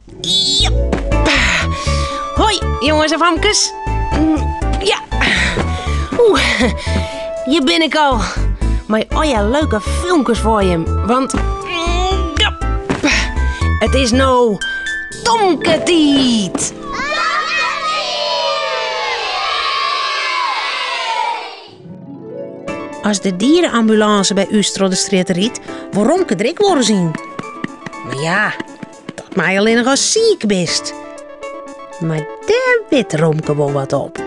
Jep. Hoi, jongens en famkes. Ja. Oeh, hier bin ik al. Mei al je leuke filmkes foar jim. Want ja, it is no Tomke-tiid. As de dierenambulance by ús troch de strjitte rydt, wol Romke der ek wolris yn. Mar ja, dat mei allinnich as siik bist. Mar dêr wit Romke wol wat op.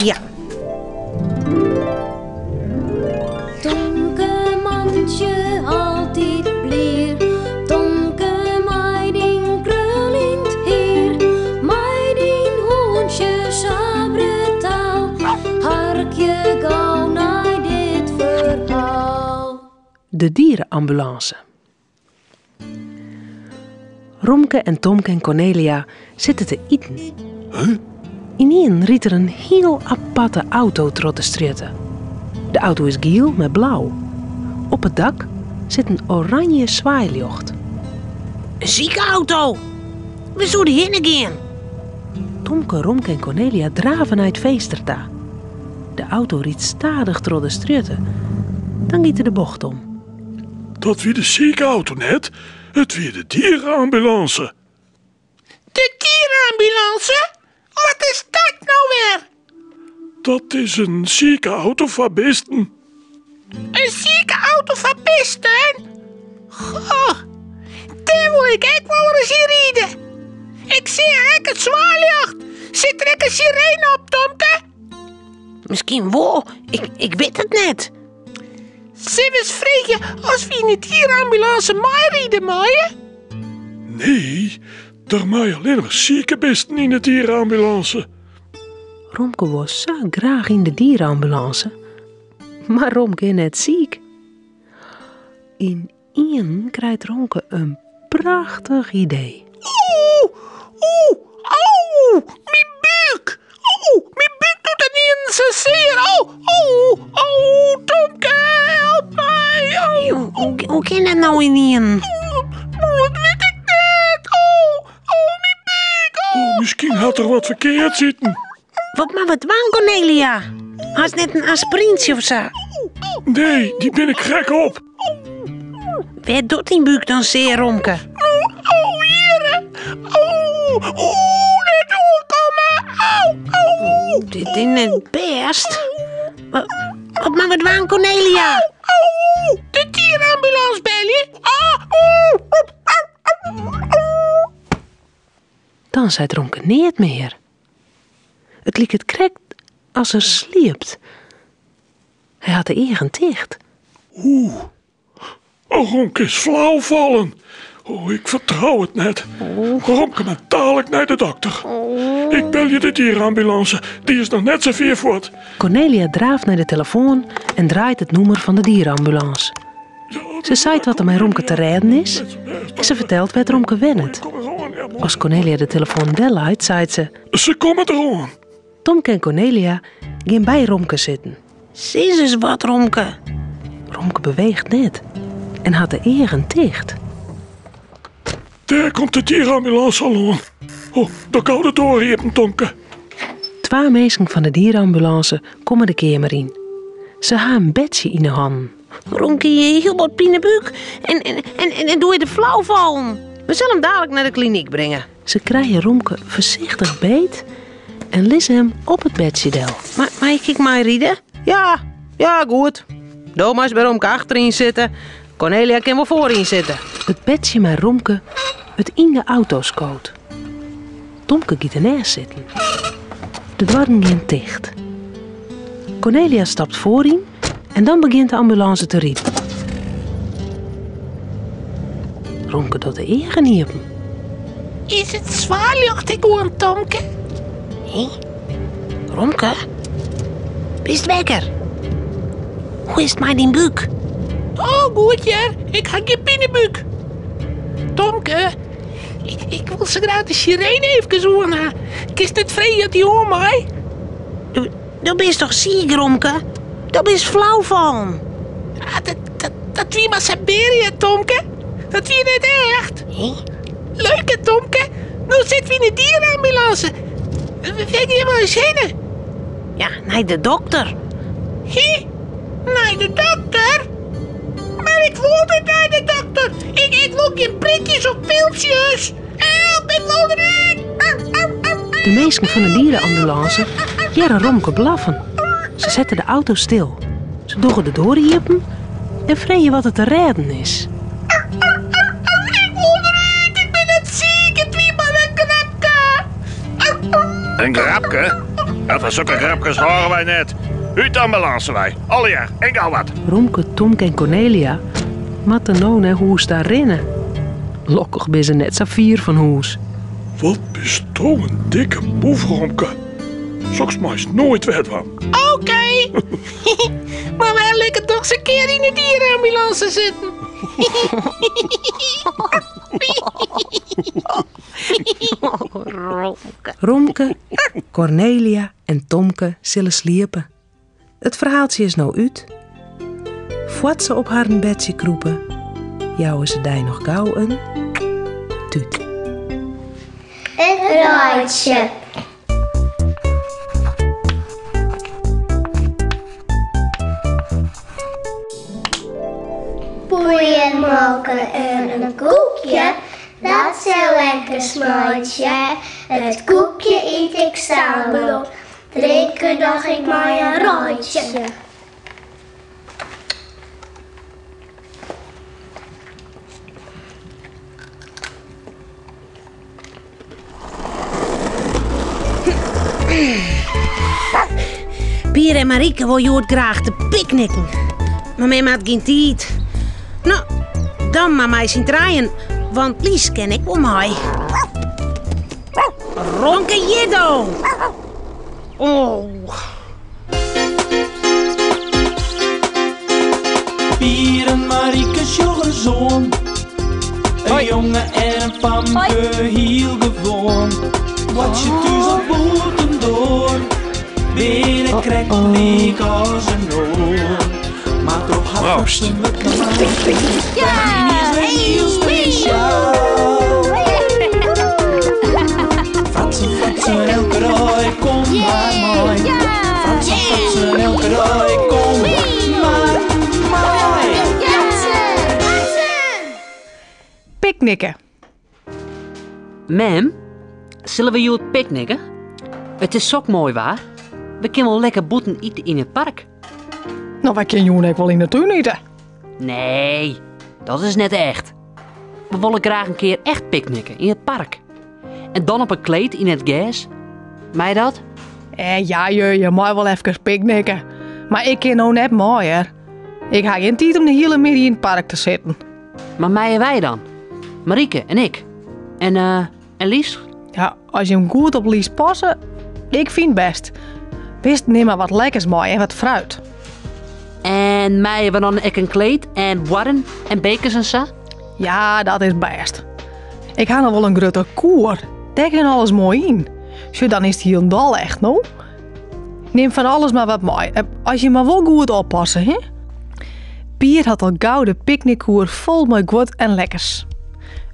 Ja. Tomke mantsje altyd blier, Tomke mei dyn kruljend hier, mei dyn hûntsje sa brutaal, harkje gau nei dit ferhaal. De dierenambulance. Romke en Tomke en Cornelia sitte te iten. Ynienen rydt der in hiel aparte auto troch de strjitte. De auto is giel mei blau. Op it dak sit in oranje swaailjocht. In sike-auto! Wêr soe dy hinne gean? Tomke, Romke en Cornelia drave nei it finster ta. De auto rydt stadich troch de strjitte. Dan giet er de bocht om. Dat wie de sike-auto net, it wie de dierenambulance. De dierenambulance? Wat is dat no wer? Dat is in sike-auto foar bisten. In sike-auto foar bisten? Goh, dêr wol ik ek wolris yn ride. Ik seach ek it swaailjocht. Sit der ek in sirene op, Tomke? Miskien wol, ik wit it net. Sille we ris freegje as we yn de dierenambulance meiride meie? Nee, der meie allinnich sike bisten yn de dierenambulance. Romke wol sa graach yn de dierenambulance, mar Romke is net siik. Ynienen krijt Romke in prachtich idee. Oeh, oeh, au, myn búk. Oeh, myn búk docht ynienen sa sear. Oh, oh, oh, Tomke, help my. Oh, Hoe, hoe kin dat no ynienen? Oh, dat wit ik net. Oh, oh, myn búk. Oh. Oh, miskien hat er wat ferkeards iten. Wat moatte we dwaan, Cornelia? Hast net in aspiryntsje of sa? Nee, dy bin ik krekt op. Wêr docht dyn búk dan sear, Romke? Oh, hjirre. Oh, oh, net oankomme. Au, au. Dit is net bêst. Wat, wat moatte we dwaan, Cornelia? Au, de dierenambulance belje. Ah, oh, oh, oh, oh. Dan seit Romke neat mear. It liket krekt as er sliept. Hy hat de eagen ticht. Oeh, oh, Romke is flau fallen. Oh, ik fertrou it net. Romke moat dalik nei de dokter. Ik belje de dierenambulance. Dy is noch net sa fier fuort. Cornelia draaft nei de telefoan en draait it nûmer fan de dierenambulance. Se seit wat der mei Romke te rêden is en se fertelt wêr't Romke wennet. As Cornelia de telefoan delleit, seit se... Se komme deroan. Tomke en Cornelia gean by Romke sitten. Sis ris wat, Romke. Romke beweecht net en hat de eagen ticht. Dêr komt de dierenambulance al oan. Oh, doch gau de doar iepen, Tomke. Twa minsken fan de dierenambulance komme de keamer yn. Se ha in bedsje yn 'e hannen. Romke hie hiel bot pinebúk en, en, en, en doe is er flau fallen. We sille him dalik nei de klinyk bringe. Se krije Romke foarsichtich beet en lizze him op it bedsje del. Mei, mei ik ek meiride? Ja, ja, goed. Do meist by Romke achteryn sitte. Cornelia kin wol foaryn sitte. It bedsje mei Romke wurdt yn de auto skood. Tomke giet derneist sitten. De doarren gean ticht. Cornelia stapt foaryn en dan begjint de ambulânse te riden. Romke docht de eagen iepen. Is it swaailjocht ek oan, Tomke? Hé? Romke? Bist wekker? Hoe is it mei dyn búk? Oh, goed hear. Ik ha gjin pinebúk. Tomke, ik wol sa graach de sirene efkes oan ha. Kinst net freegje oft dy oan mei? Do bist toch siik, Romke? Do bist flau fallen. Ah, dat, dat, dat wie mar sabeare, Tomke. Dat wie net echt. Leuk hè, Tomke? No sitte we yn de dierenambulance. Wêr gean we eins hinne? Ja, nei de dokter. Hi? Nei de dokter? Mar ik wol net nei de dokter. Ik, ik wol gjin prikjes of piltsjes. Help, ik wol derút. De minsken fan de dierenambulance hearre Romke blaffen. Se sette de auto stil. Se dogge de doar iepen en freegje wat der te rêden is. Ik wol derút, ik bin net siik, it wie mar in grapke. In grapke? Dat fan sokke grapkes hâlde wy net. Út de ambulânse wei, allegear, en gau wat. Romke, Tomke en Kornelia moatte no nei hûs ta rinne. Lokkich binne se net sa fier fan hûs. Wat bisto in dikke boef, Romke. Soks meist noait wer dwaan. Oké. Mar wy likke dochs in kear yn de dierenambulance sitten. Romke, Kornelia en Tomke sille sliepe. It ferhaaltsje is no út. Foar't se op harren bedsje krûpe, jouwe se dy noch gau in tút. It reidsje. Poeiermolke en in koekje, dat sil lekker smeitsje. It koekje yt ik samar op, drinke doch ik mei in reitsje. Pier en Marieke wol hjoed graach te picknicken. Mar mem hat gjin tiid. No, dan mar mei syn trijen, want Lies kin ek wol mei. Romke Jiddo! Oh. Pier en Marieke sjogge ris oan. In jonge en in famke, hiel gewoan. Wat je thús of bûtendoar, binne krekt lyk as in oar. Mar troch har Proost. fratsen wurdt mar is wer hiel spesjaal. Fratsen, fratsen, elke dei, kom mar mei. Fratsen, fratsen, elke dei, kom mar mei. Picknicken. Mem, sille we hjoed picknicken? It is sok moai waar. We kinne wol lekker bûten ite yn it park. No, wy kinne jûn ek wol yn de tún ite. Nee, dat is net echt. We wolle graach in kear echt picknicken yn it park. En dan op in kleed yn it gers. Mei dat? Eh, ja, je, je mei wol efkes picknicken. Mar ik kin no net mei, hear. Ik ha gjin tiid om de hiele middei yn it park te sitten. Mar meie wy dan? Marieke en ik. En, eh, en Lies? Ja, as jim goed op Lies passe, ik fyn it bêst. Wist, nim mar wat lekkers mei en wat fruit. En meie we dan ek in kleed en buorden en bekers en sa? Ja, dat is bêst. Ik ha noch wol in grutte koer. Dêr kin alles moai yn. Sjoch, dan is it hielendal echt, no. Nim fan alles mar wat mei. Eh, as je mar wol goed oppasse, hè? Pier hat al gau de picknickkoer fol mei guod en lekkers.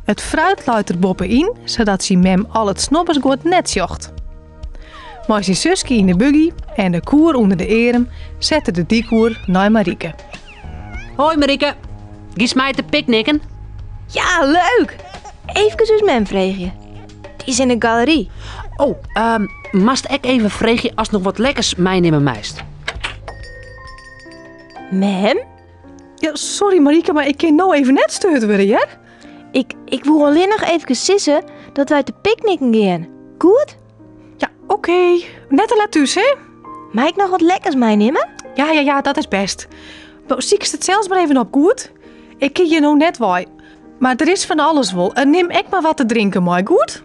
It fruit leit der boppe-yn, sadat syn mem al it snobbersguod net sjocht. Mei syn suske yn de buggy en de koer ûnder de earm set er de dyk oer nei Marieke. Hoi Marieke, giest mei te picknicken? Ja, leuk! Efkes ús mem freegje. Dy is yn de galery. Oh, um, moatst ek even freegje ast noch wat lekkers meinimme meist. Mem? Ja, sorry Marieke, mar ik kin no even net steurd wurde, hear. Ik, ik woe allinnich efkes sizze dat wy te picknicken gean. Goed? Ja, oké. Net te let thús, hè? Mei ik noch wat lekkers meinimme? Ja, ja, ja, dat is bêst. No, siekst it sels mar even op, goed? Ik kin hjir no net wei. Mar der is fan alles wol. En nim ek mar wat te drinken mei, goed?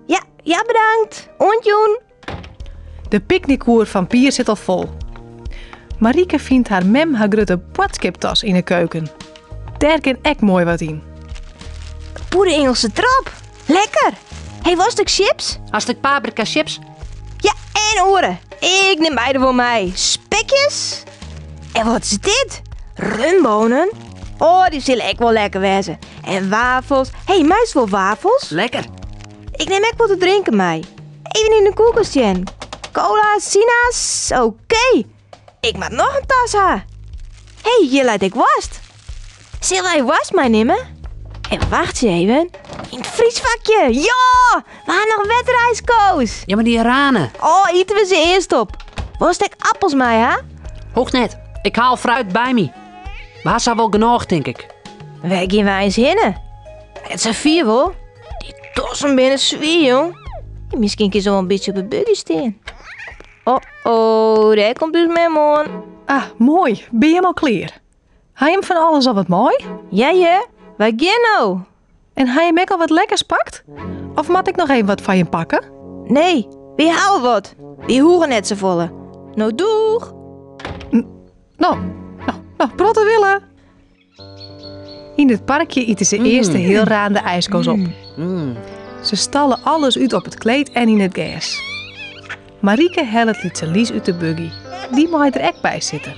Ja, ja, bedankt. Oant jûn. De picknickkoer fan Pier sit al fol. Marieke fynt har mem har grutte boadskiptas yn 'e keuken. Dêr kin ek moai wat yn. Poeder Engelse trop. Lekker. Hey, wolst ek chips? Hast ek paprika chips? Ja, en oare. Ik nim beide wol mei. Spekjes. En wat is dit? Rumbonen? Oh, dy sille ek wol lekker wêze. En wafels. Hé, hey, meist wol wafels? Lekker. Ik neem ek wat te drinken mei. Even yn de koelkast sjen. Cola, sinaas, oké. Ik moat noch in tas ha. Hé, hey, hjir leit ek woarst. Sille wy woarst meinimme? En wacht ris even. Yn it friesfakje. Ja, we ha noch wetterijsko's. Ja, mar dy rane. Oh, ite we se earst op. Wolst ek appels mei ha? Hoecht net. Ik ha al fruit by my. We ha sa wol genôch, tink ik. Wêr gean wy eins hinne? Net sa fier wol. Dy tassen binne swier, jong. En miskien kin se wol in bytsje op de buggy stean. Oh, oh, dêr komt ús mem oan. Ah, moai. Binne jim al klear? Ha jim fan alles al wat mei? Ja, ja, wy gean no. En ha jim ek al wat lekkers pakt? Of moat ik noch even wat foar jim pakke? Nee, wy hawwe wat. Wy hoege net safolle. No, doeg. No, no, no, protte wille. Yn it parkje ite se earst de hiel raande ijsko's op. Se stalle alles út op it kleed en yn it gers. Marieke hellet lytse Lies út de buggy. Dy mei der ek by sitte.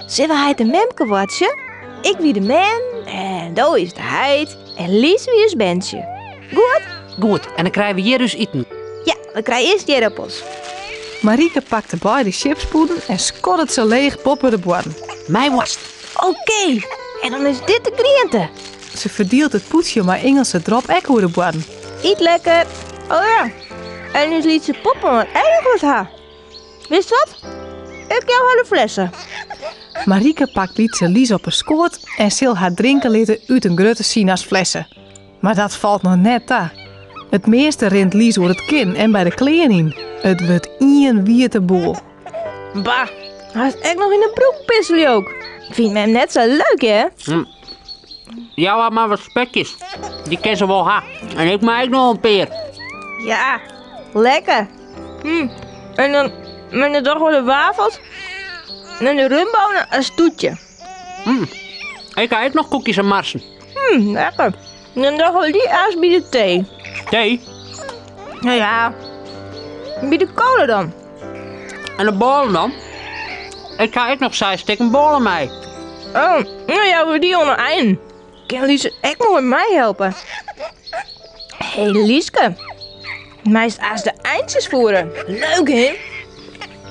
Sille we heit en memke boartsje? Ik wie de mem en do is de heit en Lies wie ús berntsje. Goed? Goed, en dan krije we hjir ús iten. Ja, we krije earst ierdappels. Marieke pakt de beide chipspûden en skoddet se leech boppe de buorren. Mei woarst. Oké, en dan is dit de griente. Se ferdielt it pûdsje mei Ingelse drop ek oer de buorren. Yt lekker. Oh ja, en ús lytse poppe moat ek noch wat ha. Witst wat? Ik jou har de flesse. Marieke pakt lytse Lies op 'e skoat en sil har drinke litte út in grutte sinasflesse. Mar dat falt noch net ta. It measte rint Lies oer it kin en by de klean yn. It wurdt ien wiete boel. Bah, hast ek noch yn 'e broek pisselje ook. Fynt mem net sa leuk, hè? Jou har mar wat spekjes. Dy kin se wol ha. En ik mei ek noch in pear. Ja, lekker. En dan met de toch wel de wafels en de rumbonen as toetje. Ik ha ek noch koekjes en marsen. Lekker. En dan dogge we dy earst by de tee. Tee? Nou ja, by de kola dan. En de bôlen dan? Ik ha ek noch seis stikken bôle mei. Oh, nou ja, we dy oan de ein. Kin Lies ek moai meihelpe? Hé, Lieske. Meist as de eintsjes voeren. Leuk, hè?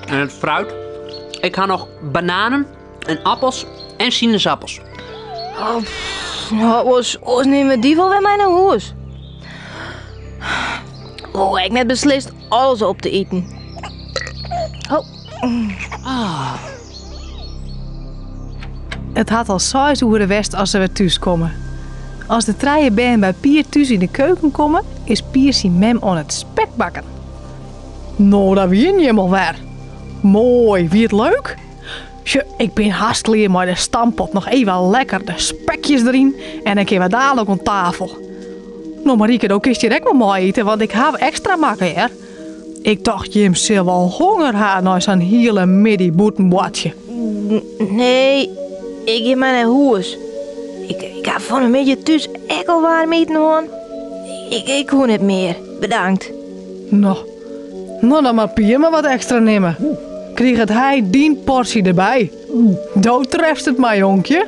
En it fruit? Ik ha noch bananen en appels en sinaasappels. Oh, pff, nou, oars, oars nimme we dy wol wer mei nei hûs. Oh, ik net beslist alles op te iten. Oh. It hat al seis oere west as se wer thús komme. As de trije bern by Pier thús yn de keuken komme, is Pier syn mem oan it spekbakken. No, daar wienen jim al wer. Moai, wie it leuk? Sjoch, ik bin hast klear mei de stamppot. Noch even lekker de spekjes deryn en dan kinne we dadelijk oan tafel. No Marieke, do kinst hjir ek wol mei ite, want ik haw ekstra makke hear. Ik tocht jim sil wol honger ha nei sa'n hiele middei bûten boartsje. Nee, ik gean mar nei hûs. Ik, ik ha fan 'e middei thús ek al waarm iten hân. Ik, ik hoech net mear. Bedankt. No, no dan moat Pier mar wat ekstra nimme. Kriget hy dyn porsje derby. Do trefst it mar, jonkje.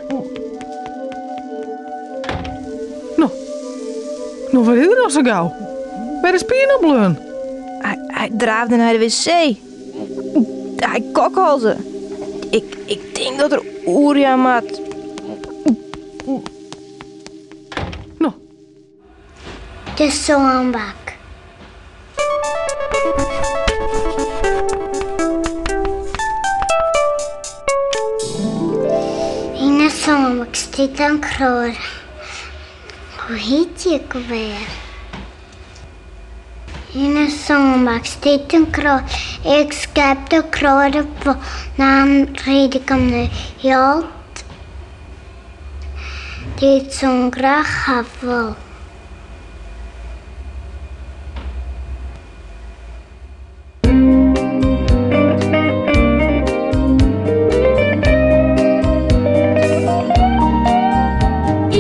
No, no wat is der noch sa gau? Wêr is Pier no bleaun? Hy, hy draafde nei de wc. Hy kokhalze. Ik, ik tink dat er oerjaan moat. No, De sânbak. Yn 'e sânbak stiet in kroade. Hoe hjit dy ek alwer? Yn 'e sânbak stiet in kroade. Ik skep de kroade fol. Dan ried ik him nei Gjalt, dy't sân graach ha wol.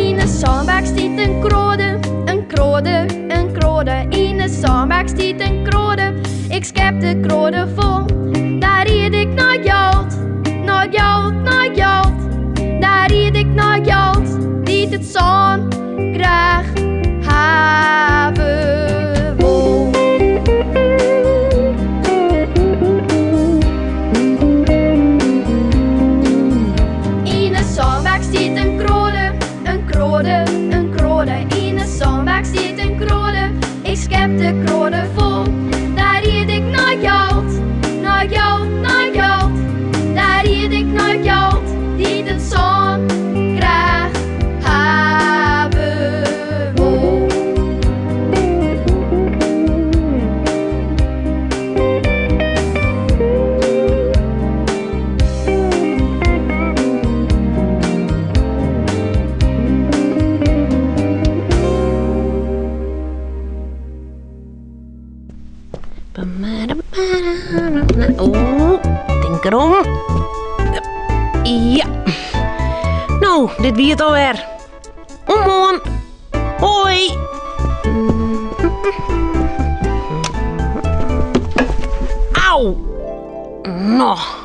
Yn 'e sânbak stiet in kroade, in kroade, in kroade. Yn 'e sânbak stiet in kroade, ik skep de kroade fol. Daar ried ik nei Gjalt, nei Gjalt, nei Gjalt. Daar ried ik nei Gjalt, dy't it sân. Tink derom. Ja. No, dit wie it alwer. Oant moarn. Hoi. Au. No.